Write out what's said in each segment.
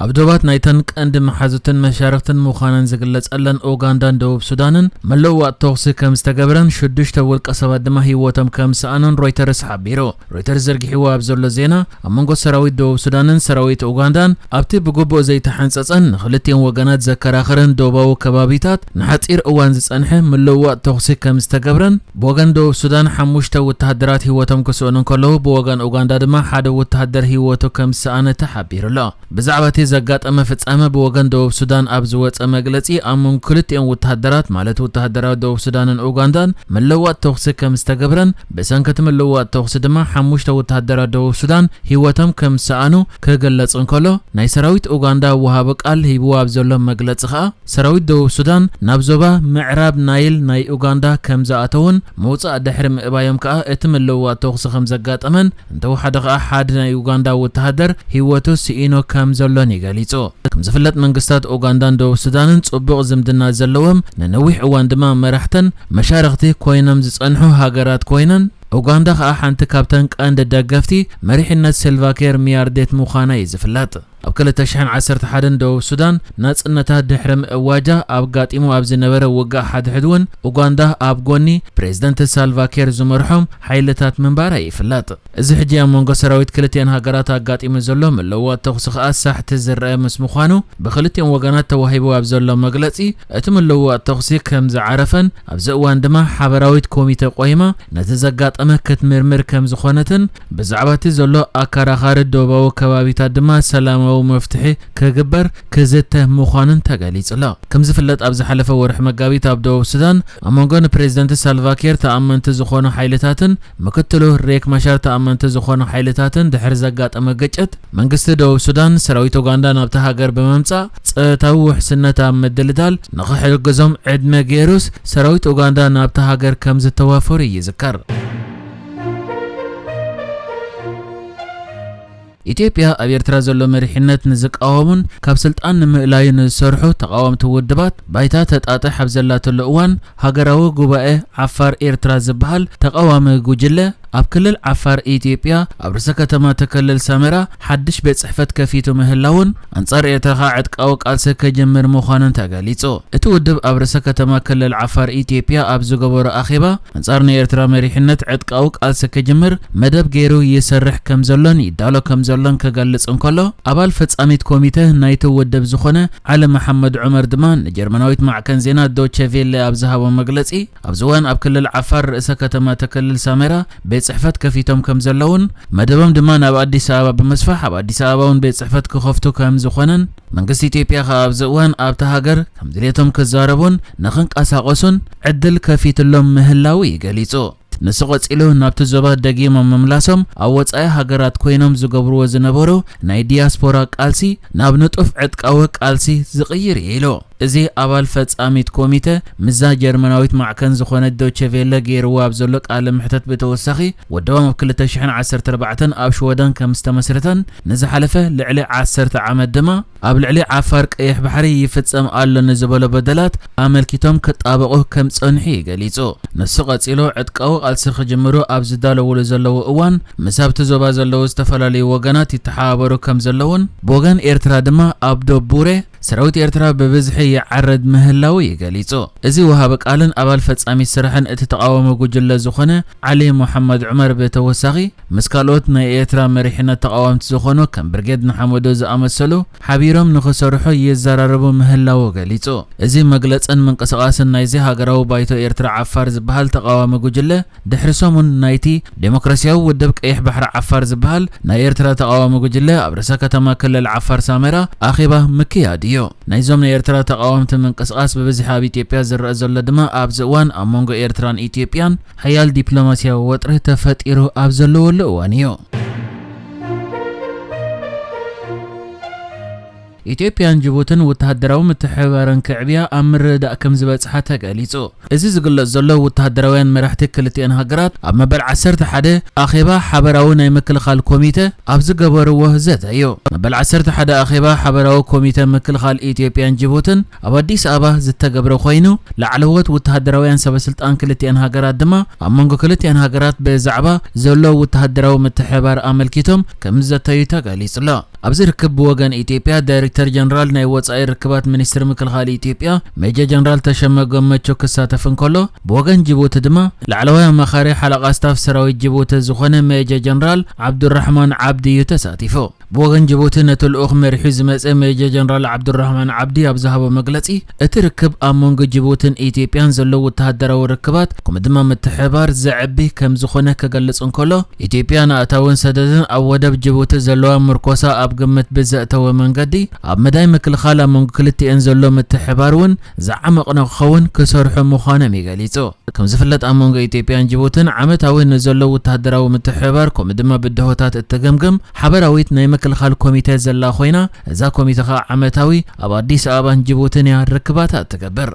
ኣብ ዶባት ናይተን ቀንዲ መሓዙትን መሻርኽትን ምዃነን ዝግለጸለን ኡጋንዳን ደቡብ ሱዳንን ምልውዋጥ ተኹሲ ከም ዝተገብረን ሽዱሽተ ውልቀ ሰባት ድማ ህይወቶም ከም ዝሰኣኑን ሮይተርስ ሓቢሩ። ሮይተርስ ዘርጊሕዎ ኣብ ዘሎ ዜና፣ ኣብ መንጎ ሰራዊት ደቡብ ሱዳንን ሰራዊት ኡጋንዳን ኣብቲ ብግቡእ ዘይተሓንጸጸን ንኽልቲኦም ወገናት ዘከራኽርን ዶባዊ ከባቢታት ንሓጺር እዋን ዝጸንሐ ምልውዋጥ ተኹሲ ከም ዝተገብረን፣ ብወገን ደቡብ ሱዳን ሓሙሽተ ወተሃደራት ህይወቶም ክስእኑ እንከለዉ፣ ብወገን ኡጋንዳ ድማ ሓደ ወተሃደር ህይወቱ ከም ዝሰኣነ ተሓቢሩ ኣሎ። ብዛዕባ እቲ ዘጋጠመ ፍጻመ ብወገን ደቡብ ሱዳን ኣብ ዝወጸ መግለጺ፣ ኣብ መንጎ ክልቲኦም ወተሃደራት፣ ማለት ወተሃደራት ደቡብ ሱዳንን ኡጋንዳን፣ ምልውዋጥ ተኹሲ ከም ዝተገብረን፣ ብሰንኪ እቲ ምልውዋጥ ተኹሲ ድማ ሓሙሽተ ወተሃደራት ደቡብ ሱዳን ህይወቶም ከም ዝሰኣኑ ክግለጽ እንከሎ፣ ናይ ሰራዊት ኡጋንዳ ወሃቢ ቃል ሂብዎ ኣብ ዘሎ መግለጺ ከኣ፣ ሰራዊት ደቡብ ሱዳን ናብ ዞባ ምዕራብ ናይል ናይ ኡጋንዳ ከም ዝኣተውን ምውጻእ ድሕሪ ምእባዮም ከኣ እቲ ምልውዋጥ ተኹሲ ከም ዘጋጠመን፣ እንተወሓደ ከኣ ሓደ ናይ ኡጋንዳ ወተሃደር ህይወቱ ስኢኑ ከም ዘሎን እዩ ገሊጹ። ከም ዝፍለጥ መንግስታት ኡጋንዳን ደቡብ ሱዳንን ጽቡቕ ዝምድና ዘለዎም፣ ንነዊሕ እዋን ድማ መራሕተን መሻርኽቲ ኮይኖም ዝጸንሑ ሃገራት ኮይነን፣ ኡጋንዳ ከኣ ሓንቲ ካብተን ቀንዲ ደገፍቲ መሪሕነት ሳልቫኪር ማያርዲት ምዃና እዩ ዝፍለጥ። ኣብ ክልተ ሽሕን ዓሰርተ ሓደን ደቡብ ሱዳን ናጽነታ ድሕሪ ምእዋጃ ኣጋጢሙ ኣብ ዝነበረ ውግእ ሓድሕድ እውን ኡጋንዳ ኣብ ጎኒ ፕሬዝደንት ሳልቫኪር ዝመርሖም ሓይልታት ምንባራ ይፍለጥ። እዚ ሕጂ ኣብ መንጎ ሰራዊት ክልቲኣን ሃገራት ኣጋጢሙ ዘሎ ምልውዋጥ ተኹሲ ከኣ ሳሕቲ ዝረአ ምስ ምዃኑ፣ ብክልቲኦም ወገናት ተዋሂቡ ኣብ ዘሎ መግለጺ፣ እቲ ምልውዋጥ ተኹሲ ከም ዝዓረፈን ኣብዚ እዋን ድማ ሓበራዊት ኮሚተ ቆይማ ነቲ ዘጋጠመ ክትምርምር ከም ዝኾነትን፣ ብዛዕባ እቲ ዘሎ ኣከራኻሪ ዶባዊ ከባቢታት ድማ ሰላማዊ መፍትሒ ክግበር ክዝተ ምዃኑን ተገሊጹ ኣሎ። ከም ዝፍለጥ፣ ኣብ ዝሓለፈ ወርሒ መጋቢት ኣብ ደቡብ ሱዳን ኣብ መንጎ ንፕሬዝደንት ሳልቫኪር ተኣመንቲ ዝኾኑ ሓይልታትን ምክትሉ ሬክ ማሻር ተኣመንቲ ዝኾኑ ሓይልታትን ድሕሪ ዘጋጠመ ግጭት፣ መንግስቲ ደቡብ ሱዳን ሰራዊት ኡጋንዳ ናብታ ሃገር ብምምጻእ ጸጥታዊ ውሕስነት ኣብ ምድልዳል ንኽሕግዞም ዕድመ ገይሩስ ሰራዊት ኡጋንዳ ናብታ ሃገር ከም ዝተዋፈሩ ይዝከር። ኢትዮጵያ ኣብ ኤርትራ ዘሎ መሪሕነት ንዝቃወሙን ካብ ስልጣን ንምእላዩ ንዝሰርሑ ተቃወምቲ ውድባት ባይታ ተጣጥሕ ኣብ ዘላትሉ እዋን፣ ሃገራዊ ጉባኤ ዓፋር ኤርትራ ዝበሃል ተቃዋሚ ጉጅለ ኣብ ክልል ዓፋር ኢትዮጵያ ኣብ ርእሰ ከተማ እቲ ክልል ሰመራ ሓድሽ ቤት ጽሕፈት ከፊቱ ምህላውን ኣንጻር ኤርትራ ከኣ ዕጥቃዊ ቃልሲ ክጅምር ምዃኑን ተገሊጹ። እቲ ውድብ ኣብ ርእሰ ከተማ ክልል ዓፋር ኢትዮጵያ ኣብ ዝገበሮ ኣኼባ፣ ኣንጻር ናይ ኤርትራ መሪሕነት ዕጥቃዊ ቃልሲ ክጅምር መደብ ገይሩ ይሰርሕ ከም ዘሎን ይዳሎ ከም ዘሎን ክገልጽ እንከሎ፣ ኣባል ፈጻሚት ኮሚተ ናይቲ ውድብ ዝኾነ ዓሊ መሓመድ ዑመር ድማ ንጀርመናዊት ማዕከን ዜና ዶቼ ቬለ ኣብ ዝሃቦ መግለጺ፣ ኣብዚ እዋን ኣብ ክልል ዓፋር ርእሰ ከተማ እቲ ክልል ሳመራ ቤት ጽሕፈት ከፊቶም ከም ዘለውን፣ መደቦም ድማ ናብ ኣዲስ ኣበባ ብምስፋሕ ኣብ ኣዲስ ኣበባ እውን ቤት ጽሕፈት ክኸፍቱ ከም ዝኾነን፣ መንግስቲ ኢትዮጵያ ከኣ ኣብዚ እዋን ኣብታ ሃገር ከም ድሌቶም ክዛረቡን ንኽንቀሳቐሱን ዕድል ከፊትሎም ምህላዉ እዩ ገሊጹ። ንሱ ቀጺሉ፣ ናብቲ ዞባ ደጊሞም ምምላሶም ኣብ ወጻኢ ሃገራት ኮይኖም ዝገብርዎ ዝነበሩ ናይ ዲያስፖራ ቃልሲ ናብ ንጡፍ ዕጥቃዊ ቃልሲ ዝቕይር እዩ ኢሉ። እዚ ኣባል ፈጻሚት ኮሚተ ምስዛ ጀርመናዊት ማዕከን ዝኾነት ዶቼ ቬለ ገይርዎ ኣብ ዘሎ ቃለ መሕተት ብተወሳኺ፣ ውድቦም ኣብ ክልተ ሽሕን ዓሰርተ ኣርባዕተን ኣብ ሽወደን ከም ዝተመስረተን ንዝሓለፈ ልዕሊ ዓሰርተ ዓመት ድማ ኣብ ልዕሊ ዓፋር ቀይሕ ባሕሪ ይፍጸም ኣሎ ንዝበሎ በደላት ኣመልኪቶም ክጣበቑ ከም ጸንሑ እዩ ገሊጹ። ንሱ ቀጺሉ፣ ዕጥቃዊ ቃልሲ ክጅምሩ ኣብ ዝዳለውሉ ዘለዉ እዋን፣ ምስ ኣብቲ ዞባ ዘለዉ ዝተፈላለዩ ወገናት ይተሓባበሩ ከም ዘለዉን፣ ብወገን ኤርትራ ድማ ኣብ ዶብ ቡሬ ሰራዊት ኤርትራ ብብዝሒ ይዓርድ ምህላዉ እዩ ገሊጹ። እዚ ወሃቢ ቃልን ኣባል ፈጻሚ ስራሕን እቲ ተቃዋሚ ጉጅለ ዝኾነ ዓሊ መሓመድ ዑመር ብተወሳኺ፣ ምስ ካልኦት ናይ ኤርትራ መሪሕነት ተቃወምቲ ዝኾኑ ከም ብርጌድ ንሓመዱ ዝኣመሰሉ ሓቢሮም ንኽሰርሑ ይዘራረቡ ምህላዉ ገሊጹ። እዚ መግለጽን ምንቅስቓስን ናይዚ ሃገራዊ ባይቶ ኤርትራ ዓፋር ዝበሃል ተቃዋሚ ጉጅለ ድሕሪ ሰሙን ናይቲ ዴሞክራሲያዊ ውድብ ቀይሕ ባሕሪ ዓፋር ዝበሃል ናይ ኤርትራ ተቃዋሚ ጉጅለ ኣብ ርእሰ ከተማ ክልል ዓፋር ሳመራ ኣኼባ ምክያድ እዩ። ናይዞም ናይ ኤርትራ ተቃወምቲ ምንቅስቓስ ብብዝሒ ኣብ ኢትዮጵያ ዝረአ ዘሎ ድማ ኣብዚ እዋን ኣብ መንጎ ኤርትራን ኢትዮጵያን ሓያል ዲፕሎማሲያዊ ወጥሪ ተፈጢሩ ኣብ ዘለወሉ እዋን እዩ። ኢትዮጵያን ጅቡትን ወተሃደራዊ ምትሕብባረን ከዕብያ ኣብ ምርድዳእ ከም ዝበጽሓ ተገሊጹ። እዚ ዝግለጽ ዘሎ፣ ወተሃደራውያን መራሕቲ ክልቲኣን ሃገራት ኣብ መበል ዓሰርተ ሓደ ኣኼባ ሓበራዊ ናይ ምክልኻል ኮሚተ ኣብ ዝገበርዎ ዘተ እዩ። መበል ዓሰርተ ሓደ ኣኼባ ሓበራዊ ኮሚተ ምክልኻል ኢትዮጵያን ጅቡትን ኣብ ኣዲስ ኣበባ ዝተገብረ ኮይኑ፣ ላዕለዎት ወተሃደራውያን ሰበስልጣን ክልቲኣን ሃገራት ድማ ኣብ መንጎ ክልቲኣን ሃገራት ብዛዕባ ዘሎ ወተሃደራዊ ምትሕብባር ኣመልኪቶም ከም ዝዘተዩ ተገሊጹ ኣሎ። ኣብዚ ርክብ ብወገን ኢትዮጵያ ዳይሬክተር ጀነራል ናይ ወጻኢ ርክባት ሚኒስትሪ ምክልኻል ኢትዮጵያ ሜጀር ጀነራል ተሸመ ገመቹ ክሳተፍ እንከሎ፣ ብወገን ጅቡቲ ድማ ላዕለዋይ ኣማኻሪ ሓለቓ ስታፍ ሰራዊት ጅቡቲ ዝኾነ ሜጀር ጀነራል ዓብዱራሕማን ዓብዲ እዩ ተሳቲፉ። ብወገን ጅቡቲ ነቲ ልኡኽ መሪሑ ዝመጸ ሜጀር ጀነራል ዓብዱራሕማን ዓብዲ ኣብ ዝሃቦ መግለጺ፣ እቲ ርክብ ኣብ መንጎ ጅቡትን ኢትዮጵያን ዘሎ ወተሃደራዊ ርክባት ከምኡ ድማ ምትሕብባር ዘዕቢ ከም ዝኾነ ክገልጽ እንከሎ፣ ኢትዮጵያ ንኣታውን ሰደድን ኣብ ወደብ ጅቡቲ ዘለዋ ምርኮሳ ኣብ ግምት ብዘእተወ መንገዲ፣ ኣብ መዳይ ምክልኻል ኣብ መንጎ ክልቲኤን ዘሎ ምትሕብባር እውን ዝዓመቕነ ክኸውን ክሰርሑ ምዃኖም እዩ ገሊጹ። ከም ዝፍለጥ ኣብ መንጎ ኢትዮጵያን ጅቡትን ዓመታዊ ንዘሎ ወተሃደራዊ ምትሕብባር ከምኡ ድማ ብድሆታት እትግምግም ሓበራዊት ናይ ምክልኻል ኮሚቴ ዘላ ኮይና፣ እዛ ኮሚቴ ኸኣ ዓመታዊ ኣብ ኣዲስ ኣበባን ጅቡትን እያ ርክባታ እትገብር።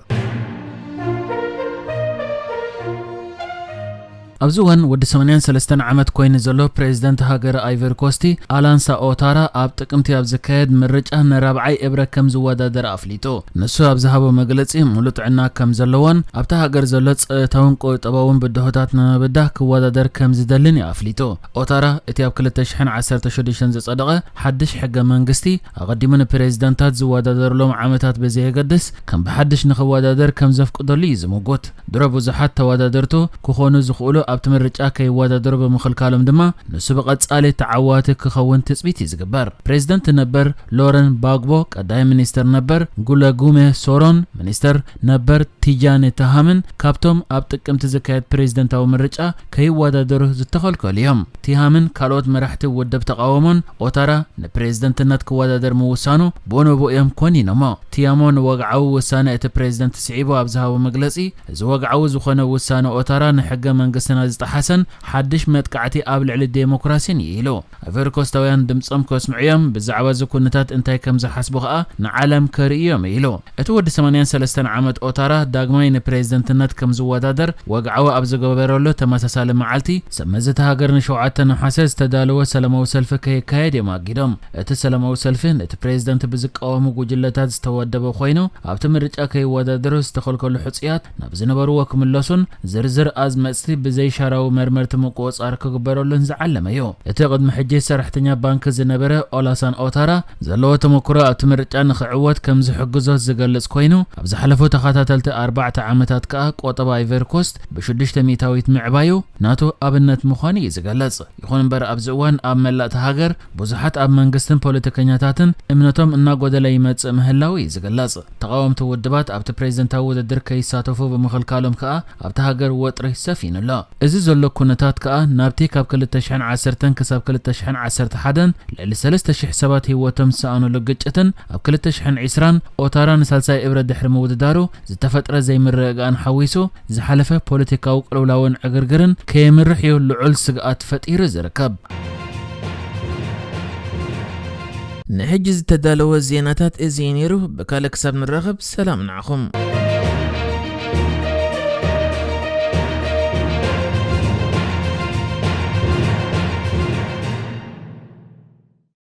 ኣብዚ እዋን ወዲ ሰማንያን ሰለስተን ዓመት ኮይኑ ዘሎ ፕሬዝደንት ሃገር ኣይቨሪ ኮስቲ ኣላንሳ ኦታራ ኣብ ጥቅምቲ ኣብ ዝካየድ ምርጫ ንራብዓይ እብረ ከም ዝወዳደር ኣፍሊጡ። ንሱ ኣብ ዝሃቦ መግለጺ ሙሉእ ጥዕና ከም ዘለዎን ኣብታ ሃገር ዘሎ ጸጥታውን ቁጠባውን ብድሆታት ንምብዳህ ክወዳደር ከም ዝደልን እዩ ኣፍሊጡ። ኦታራ እቲ ኣብ ክልተ ሽሕን ዓሰርተ ሽዱሽተን ዝጸደቐ ሓድሽ ሕገ መንግስቲ ኣቐዲሙ ንፕሬዝደንታት ዝወዳደርሎም ዓመታት ብዘየገድስ ከም ብሓድሽ ንኽወዳደር ከም ዘፍቅደሉ እዩ ዝምጉት። ድሮ ብዙሓት ተወዳደርቱ ክኾኑ ዝኽእሉ ኣብቲ ምርጫ ከይወዳደሩ ብምኽልካሎም ድማ ንሱ ብቐጻሊ ተዓዋቲ ክኸውን ትጽቢት እዩ ዝግበር። ፕሬዝደንት ነበር ሎረን ባግቦ፣ ቀዳማይ ሚኒስተር ነበር ጉለጉሜ ሶሮን፣ ሚኒስተር ነበር ቲጃኒ ተሃምን ካብቶም ኣብ ጥቅምቲ ዝካየድ ፕሬዝደንታዊ ምርጫ ከይወዳደሩ ዝተኸልከሉ እዮም። ቲሃምን ካልኦት መራሕቲ ውድብ ተቓውሞን ኦታራ ንፕሬዝደንትነት ክወዳደር ምውሳኑ ብኡንብኡ እዮም ኮኒኖሞ። ቲያሞ ንወግዓዊ ውሳነ እቲ ፕሬዝደንት ስዒቡ ኣብ ዝሃቦ መግለጺ፣ እዚ ወግዓዊ ዝኾነ ውሳነ ኦታራ ንሕገ መንግስትና ዝጠሓሰን ሓድሽ መጥቃዕቲ ኣብ ልዕሊ ዴሞክራሲን እዩ ኢሉ። ኣይቨሪኮስታውያን ድምጾም ከስምዑ እዮም፣ ብዛዕባ እዚ ኩነታት እንታይ ከም ዝሓስቡ ኸኣ ንዓለም ከርእዩ እዮም ኢሉ። እቲ ወዲ ሰማንያን ሰለስተን ዓመት ኦታራ ዳግማይ ንፕሬዝደንትነት ከም ዝወዳደር ወግዓዊ ኣብ ዝገበረሉ ተመሳሳሊ መዓልቲ፣ ሰብ መዚ እታ ሃገር ንሸውዓተ ነሓሰ ዝተዳለወ ሰላማዊ ሰልፊ ከይካየድ እዮም ኣጊዶም። እቲ ሰላማዊ ሰልፊ ነቲ ፕሬዝደንት ብዝቃወሙ ጉጅለታት ዝተወደበ ኮይኑ፣ ኣብቲ ምርጫ ከይወዳደሩ ዝተኸልከሉ ሕጹያት ናብ ዝነበርዎ ክምለሱን ዝርዝር ኣዝመጽቲ ብዘይሻራዊ መርመርቲ ምቁጽጻር ክግበረሉን ዝዓለመ እዩ። እቲ ቅድሚ ሕጂ ሰራሕተኛ ባንክ ዝነበረ ኦላሳን ኦታራ ዘለዎ ተመክሮ ኣብቲ ምርጫ ንኽዕወት ከም ዝሕግዞ ዝገልጽ ኮይኑ፣ ኣብ ዝሓለፉ ተኸታተልቲ ኣርባዕተ ዓመታት ከኣ ቆጠባ ኣይቨሪ ኮስት ብሽዱሽተ ሚእታዊት ምዕባዩ ናቱ ኣብነት ምዃኑ እዩ ዝገልጽ። ይኹን እምበር ኣብዚ እዋን ኣብ መላእ እታ ሃገር ብዙሓት ኣብ መንግስትን ፖለቲከኛታትን እምነቶም እናጎደለ ይመጽእ ምህላው እዩ ዝግለጽ። ተቓወምቲ ውድባት ኣብቲ ፕሬዝደንታዊ ውድድር ከይሳተፉ ብምኽልካሎም ከኣ ኣብታ ሃገር ወጥሪ ሰፊኑ ኣሎ። እዚ ዘሎ ኩነታት ከኣ ናብቲ ካብ ክልተ ሽሕን ዓሰርተን ክሳብ ክልተ ሽሕን ዓሰርተ ሓደን ልዕሊ ሰለስተ ሽሕ ሰባት ህይወቶም ዝሰኣኑሉ ግጭትን ኣብ ክልተ ሽሕን ዕስራን ኦታራ ንሳልሳይ እብረ ድሕሪ ምውድዳሩ ዝተፈጥረ ዘይምርግጋእን ሓዊሱ ዝሓለፈ ፖለቲካዊ ቅልውላውን ዕግርግርን ከየምርሕ እዩ ልዑል ስግኣት ፈጢሩ ዝርከብ። ንሕጂ ዝተዳለወ ዜናታት እዚ እዩ ነይሩ። ብካልእ ክሳብ ንራኸብ ሰላም ንዓኹም።